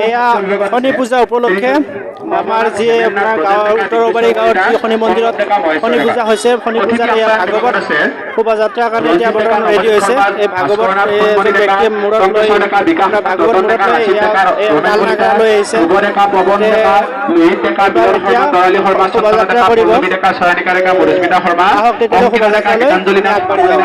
এয়া শনি পূজা উপলক্ষে আমাৰ যি আপোনাৰ গাঁৱৰ উত্তৰবাৰী গাঁৱৰ যি শনি মন্দিৰত শনি পূজা হৈছে, শনি পূজাৰ এয়া ভাগৱত শোভাযাত্ৰাৰ কাৰণে এতিয়া বৰ্তমান ৰেডি হৈছে। এই ভাগৱত এজন ব্যক্তিয়ে মূৰত লৈ, ভাগৱত মূৰত লৈ তাল নাগাৰা লৈ আহিছে। শোভাযাত্ৰা কৰিব। আহক তেতিয়া শোভাযাত্ৰালৈ আগবাঢ়ি যাওঁ।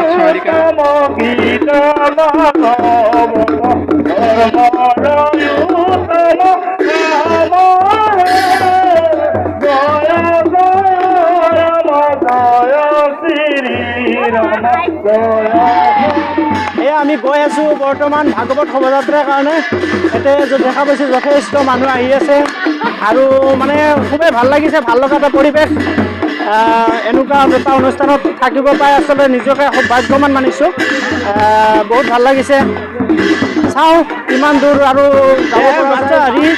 এয়া আমি গৈ আছোঁ বৰ্তমান ভাগৱত শোভাযাত্ৰাৰ কাৰণে। ইয়াতে দেখা পাইছোঁ যথেষ্ট মানুহ আহি আছে আৰু মানে খুবেই ভাল লাগিছে, ভাল লগা এটা পৰিৱেশ। এনেকুৱা এটা অনুষ্ঠানত থাকিব পাই আচলতে নিজকে সৌভাগ্যৱান মানিছোঁ। বহুত ভাল লাগিছে। চাওঁ কিমান দূৰ আৰু যাব পৰা যায়। হেৰি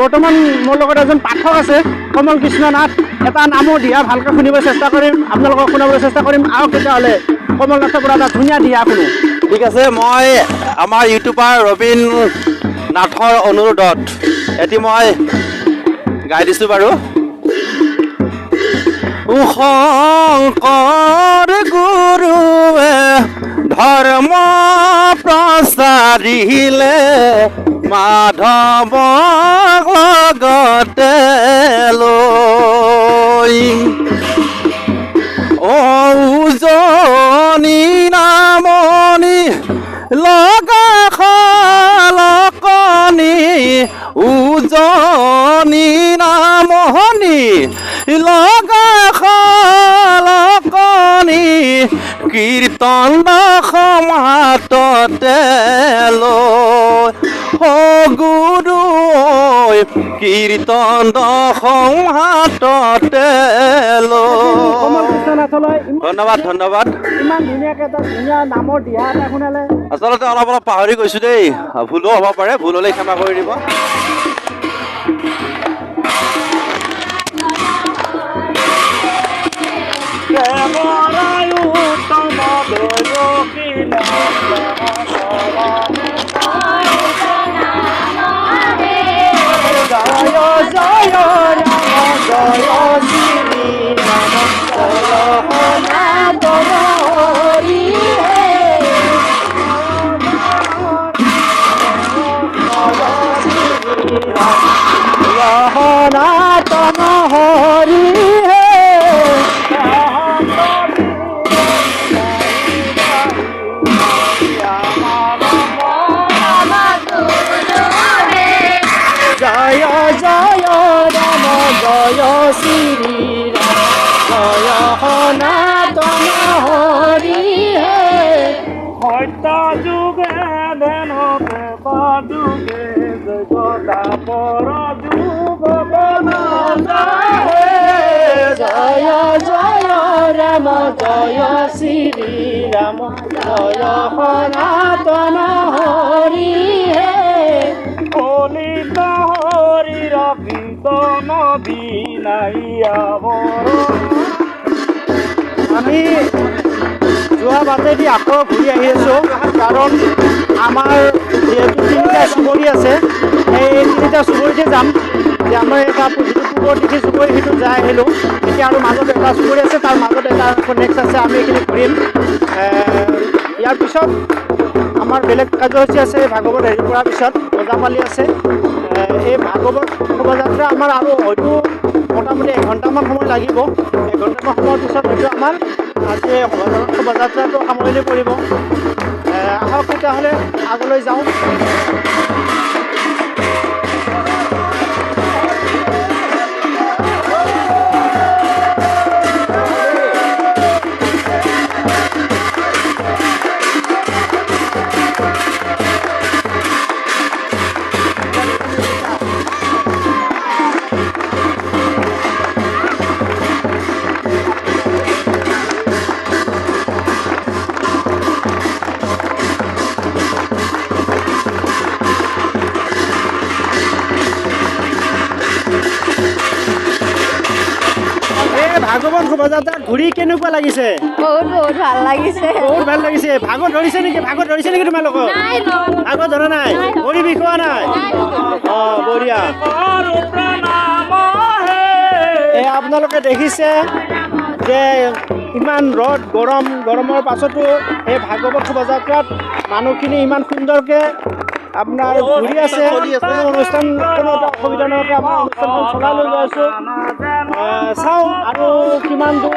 বৰ্তমান মোৰ লগত এজন পাঠক আছে, কমল কৃষ্ণ নাথ। এটা নামো দিহা ভালকৈ শুনিব চেষ্টা কৰিম, আপোনালোকক শুনাবলৈ চেষ্টা কৰিম। আহক তেতিয়াহ'লে কমল নাথৰ পৰা এটা ধুনীয়া দিহা শুনো। ঠিক আছে, মই আমাৰ ইউটিউবাৰ ৰবীন নাথৰ অনুৰোধত এটি মই গাই দিছোঁ বাৰু। শংকৰ গুৰুৱে ধৰ্ম প্ৰচাৰিলে, মাধৱ লগতে লৈ। উজনি নামনি লগা খলকনি, উজনি নামনি লগা খলকনি, কীৰ্তন সমাততে লৈ। গুৰু কীৰ্তন সংহাততে কমল কৃষ্ণ নাথলৈ ধন্যবাদ, ধন্যবাদ। ইমান ধুনীয়াকৈ এটা ধুনীয়া নামৰ দিহা এটা শুনালে। আচলতে অলপ অলপ পাহৰি গৈছোঁ দেই, ভুলো হ'ব পাৰে, ভুল হ'লে ক্ষমা কৰি দিব। জয় জয় ৰাম জয় শ্ৰী ৰাম জয় সনাতন হৰি হে। সনাতন হৰি হে। জয় জয় ৰাম জয় শ্ৰী ৰাম জয় সনাতন হৰি হে। সত্য যুগে দেন যুগে জগতাপৰ যুগ জয় জয় ৰাম জয় শ্ৰী ৰাম জয় সনাতন হৰি হে। কলিত হৰিৰ কীৰ্তন বিনাইয়া বৰ। আমি যোৱা বাটেদি আকৌ ঘূৰি আহি আছোঁ, কাৰণ আমাৰ যিহেতু তিনিটা চুবুৰী আছে, সেই তিনিটা চুবুৰীতে যাম। যে আমাৰ এটা যিটো পূবৰ দিশে চুবুৰী সেইটো যাই আহিলোঁ, এতিয়া আৰু মাজত এটা চুবুৰী আছে, তাৰ মাজত এটা নেক্সট আছে, আমি এইখিনি ঘূৰিম। ইয়াৰ পিছত আমাৰ বেলেগ কাৰ্যসূচী আছে। ভাগৱত হেৰি কৰাৰ পিছত ওজাপালি আছে। এই ভাগৱত শোভাযাত্ৰা আমাৰ আৰু হয়তো মোটামুটি এঘণ্টামান সময় লাগিব। এঘণ্টামান সময়ৰ পিছত হয়তো আমাৰ আজি শোভাযাত্ৰাটো সামৰণি পৰিব। আহক তেতিয়াহ'লে আগলৈ যাওঁ। শোভাযাত্ৰাত ঘূৰি কেনেকুৱা লাগিছে? বহুত বহুত ভাল লাগিছে। বহুত ভাল লাগিছে। ভাগৰ ধৰিছে নেকি? ভাগৰ ধৰিছে নেকি তোমালোকৰ? নাই। ভাগৰ ধৰা নাই? ভৰি বিষোৱা নাই? অঁ, বঢ়িয়া। কৰো প্ৰণাম হে। এই আপোনালোকে দেখিছে যে ইমান ৰ'দ, গৰম, গৰমৰ পাছতো এই ভাগৱত শোভাযাত্ৰাত মানুহখিনি ইমান সুন্দৰকৈ আপোনাৰ ঘূৰি আছে। কোনো অনুষ্ঠান, কোনো এটা অসুবিধা নোহোৱাকৈ আমাৰ অনুষ্ঠানখন চলাই লৈ গৈ আছোঁ। চাওঁ আৰু কিমান দূৰ।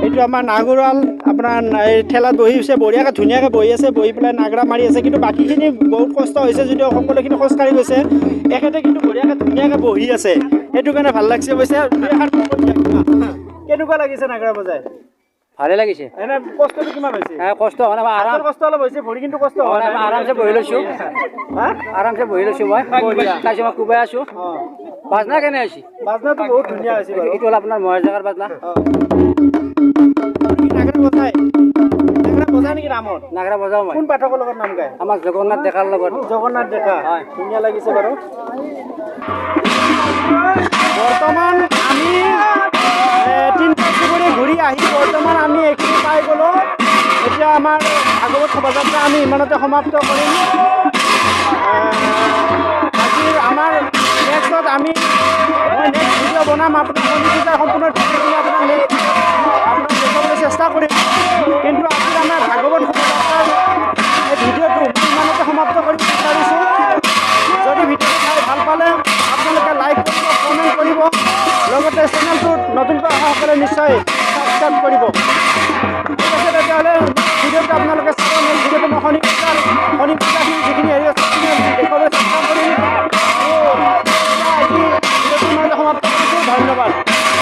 এইটো আমাৰ নাগৰাল আপোনাৰ এই ঠেলাত বহিছে, বঢ়িয়াকৈ ধুনীয়াকৈ বহি আছে, বহি পেলাই নাগৰা মাৰি আছে। কিন্তু বাকীখিনি বহুত কষ্ট হৈছে যদিও সকলোখিনি খোজকাঢ়ি গৈছে। এখেতে কিন্তু বঢ়িয়াকৈ ধুনীয়াকৈ বহি আছে, সেইটো কাৰণে ভাল লাগিছে। অৱশ্যে দুই এষাৰ ক'ব দিয়া কিবা। কেনেকুৱা লাগিছে নাগৰা বজাই? ভালে লাগিছে। এনে কষ্টটো কিমান হৈছে? কষ্ট হোৱা নাই, আৰাম। হাতৰ কষ্ট অলপ হৈছে, ভৰি কিন্তু কষ্ট হোৱা নাই। আৰামছে বহি লৈছোঁ। হা? আৰামছে বহি লৈছোঁ মই। বঢ়িয়া। তাৰপিছত মই কোবাই আছোঁ। বাজনা কেনে হৈছে? বাজনাটো বহুত ধুনীয়া হৈছে বাৰু। এইটো হ'ল আপোনাৰ মহেশ জেগাৰ বাজনা। কি নাগৰা বজাই? নাগৰা বজাই নেকি নামত? নাগৰা বজাওঁ মই। কোন পাঠকৰ লগত নাম গায়? আমাৰ জগন্নাথ ডেকাৰ লগত। জগন্নাথ ডেকা। হয়। ধুনীয়া লাগিছে বাৰু। বৰ্তমান আমি তিনিটা চুবুৰী ঘূৰি আহি বৰ্তমান আমি এইখিনি পাই গ'লোঁ। এতিয়া আমাৰ ভাগৱত শোভাযাত্ৰা আমি ইমানতে সমাপ্ত কৰিম। আজিৰ আমাৰ নেক্সটত আমি মই নেক্সট ভিডিঅ' বনাম। আপোনাৰ শনি পূজাৰ সম্পূৰ্ণ ভিডিঅ'খিনি আপোনাক নেক্সট আপোনাক দেখুৱাবলৈ চেষ্টা কৰিম। কিন্তু আজিৰ আমাৰ ভাগৱত শোভাযাত্ৰাৰ এই ভিডিঅ'টো মই ইমানতে সমাপ্ত কৰিব বিচাৰিছোঁ। যদি ভিডিঅ'টো চাই ভাল পালে আপোনালোকে লাইক কৰিব, কমেণ্ট কৰিব, লগতে চেনেলটোত নতুনকৈ অহাসকলে নিশ্চয় ছাবস্ক্ৰাইব কৰিব। ঠিক আছে, তেতিয়াহ'লে ভিডিঅ'টো আপোনালোকে চাব। নেক্সট ভিডিঅ'টো মই শনি পূজাৰ শনি পূজাখিনি